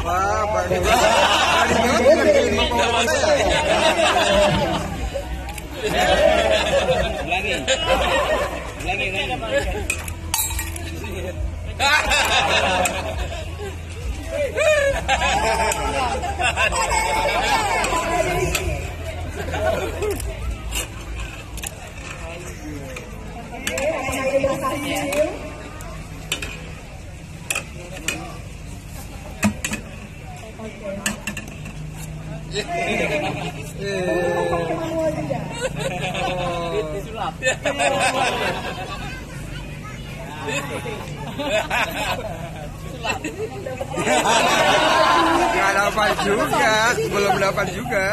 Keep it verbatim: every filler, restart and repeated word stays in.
Wah, Pak Ridwan. Pak Ridwan. Ulangi. Ulangi, ulangi. Nggak dapat juga, belum dapat juga.